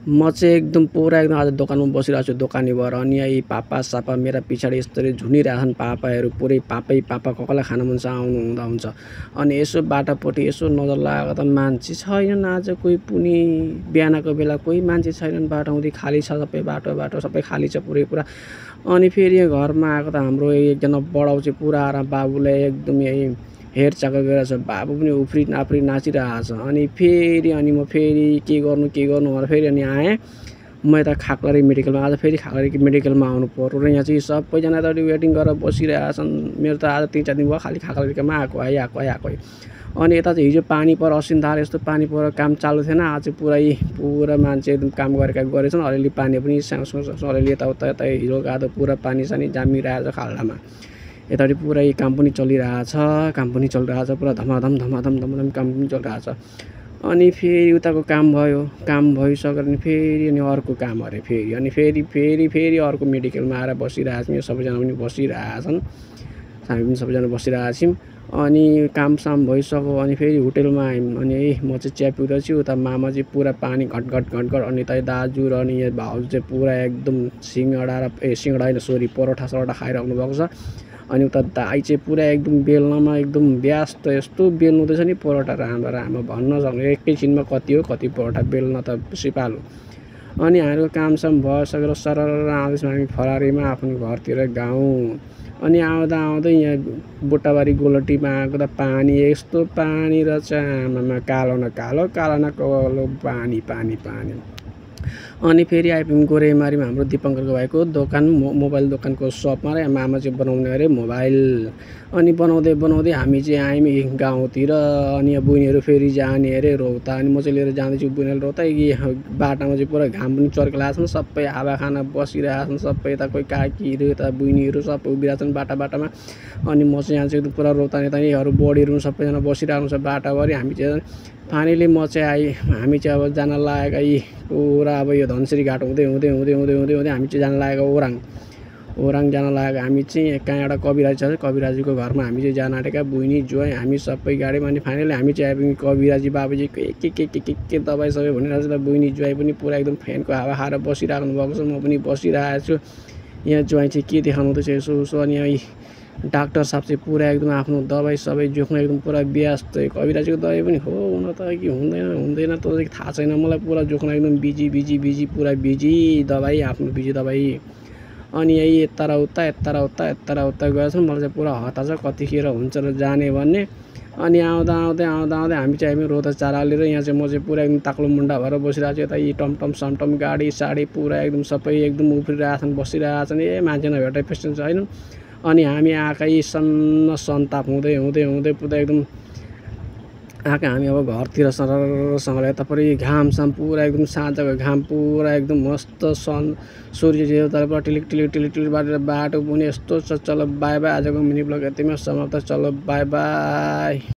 म चाहिँ एकदम पुरा एकदम आज दोकानमा बसिरहेको छु दोकानी भएर अनि यही पापा-सापा मेरा पछाडि यसरी झुनिरहेछन् पापाहरू पुरै पापै पापा कसलाई खान मन छ आउनु हुँदा हुन्छ। अनि यसो बाटापट्टि यसो नजर लगाएको त मान्छे छैनन् आज कोही पनि बिहानको बेला कोही मान्छे छैनन् बाटाउँदै खाली छ सबै बाटो सबै खाली छ पुरा। अनि फेरि यहाँ घरमा आएको त हाम्रो एकजना बडाउ चाहिँ पुरा आराम बाबुलाई एकदम यही हेरचाह गरिरहेछ बाबु पनि उफ्री नाफ्री नाचिरहेछ। अनि म फेरि के गर्नु भनेर फेरि अनि आएँ म यता खाक्लरी मेडिकलमा आज फेरि खाक्लरी मेडिकलमा आउनु पर्यो र यहाँ चाहिँ सबैजना यतापट्टि वेटिङ गरेर बसिरहेछन्। मेरो त आज 3-4 दिन भयो खालि खाक्लरीमा आएको है। अनि यता चाहिँ हिजो पानी पर असिनधार यस्तो पानी पर काम चालु थिएन आज पुरा मान्छे एकदम काम गरेछन्। अलिअलि पानी पनि अलिअलि यता हिरो गादो पुरा पानी सानी जामिरहेछ खाल्डामा। यतापट्टि पुरै काम पनि चलिरहेछ पुरा धमाधम काम पनि चलिरहेछ। अनि फेरि उताको काम भयो काम भइसक्यो अनि फेरि अनि अर्को काम अरे फेरि अर्को मेडिकलमा आएर बसिरहेछौँ। सबैजना पनि बसिरहेछन् हामी पनि सबैजना बसिरहेछौँ। अनि कामसाम भइसक्यो अनि फेरि होटेलमा आयौँ अनि म चाहिँ चिया पिउँदैछु उता मामा चाहिँ पुरा पानी घटघट अनि यता दाजु र अनि यहाँ भाउजू चाहिँ पुरा एकदम सिङ्गडा होइन सरी परोठा खाइराख्नु भएको छ। अनि उता दाइ चाहिँ पुरा एकदम बेल्नमा एकदम व्यस्त यस्तो बेल्नु हुँदैछ नि परोठा राम्रो भन्न सक्नु एकैछिनमा कति परोठा बेल्न त सिपालु। अनि हाम्रो कामसाम भइसकेर सरर आउँदैछौँ हामी फरारीमा आफ्नो घरतिर गाउँ। अनि आउँदै यहाँ बुट्टाबारी गोलटीमा आएको त पानी यस्तो पानी रहेछ आमामा कालो न कालो पानी। अनि फेरि आइपुग्यौँ गोरेमारीमा हाम्रो दिपङ्करको भाइको दोकान मोबाइल दोकानको सपमा र मामा चाहिँ बनाउने अरे मोबाइल। अनि बनाउँदै हामी चाहिँ आयौँ गाउँतिर अनि यहाँ बहिनीहरू फेरि जाने अरे रौता। अनि म चाहिँ लिएर जाँदैछु बहिनीहरू रौता बाटामा चाहिँ पुरा घाम पनि चर्किरहेको छ सबै हावा खान बसिरहेछन् सबै यता कोही काकीहरू यता बहिनीहरू सबै उभिरहेछन् बाटामा। अनि म चाहिँ यहाँ चाहिँ पुरा रौता यताहरू बडीहरू सबैजना बसिरहेको छ बाटाभरि। हामी चाहिँ फाइनली हामी चाहिँ अब जान लागेको पुरा अब यो धनसिरी घाट हुँदै हामी चाहिँ जान लागेको ओराङ जान लागेको। हामी चाहिँ कहाँ एउटा कविराज छ कविराजीको घरमा हामी चाहिँ जान आँटेका बहिनी ज्वाइँ हामी सबै गाडीमा। अनि फाइनली हामी चाहिँ आइपुग्यौँ कविराजी बाबुजीको के दबाई सबै भनिरहेको छ त बहिनी ज्वाइँ पनि पुरा एकदम फ्यानको हावा खाएर बसिराख्नु भएको छ। म पनि बसिरहेको छु यहाँ ज्वाइँ चाहिँ के देखाउनु हुँदैछ यसो। अनि डाक्टर साहब चाहिँ पुरा एकदम आफ्नो दबाई सबै जोख्न एकदम पुरा व्यस्त कविराजीको दबाई पनि हो हुन त कि हुँदैन त थाहा छैन मलाई पुरा जोख्न एकदम बिजी पुरा बिजी दबाई आफ्नो बिजी दबाई। अनि यही यता र उता गएछन् मलाई चाहिँ पुरा हतार छ कतिखेर हुन्छ र जाने भन्ने। अनि आउँदा हामी चाहिँ आयौँ रोदा चारा लिएर यहाँ चाहिँ म चाहिँ पुरा एकदम ताक्लो मुन्डा भएर बसिरहेको छु। यता यी टमटम समटम गाडी साडी पुरा एकदम सबै एकदम उफ्रिरहेछन् बसिरहेछन् मान्छे नभेट्दै पेसेन्ट छैन। अनि हामी आएकै सन्ताप हुँदै पुरा एकदम आएका हामी अब घरतिर सररसँगले यतापट्टि घामसाम पुरा एकदम साँझको घाम पुरा एकदम मस्त सूर्य देवताले पुरा टिलिक बाटेर बाटो पनि यस्तो छ। चलो बाई आजको मिनी ब्लग यतिमै समाप्त। चलो बाई।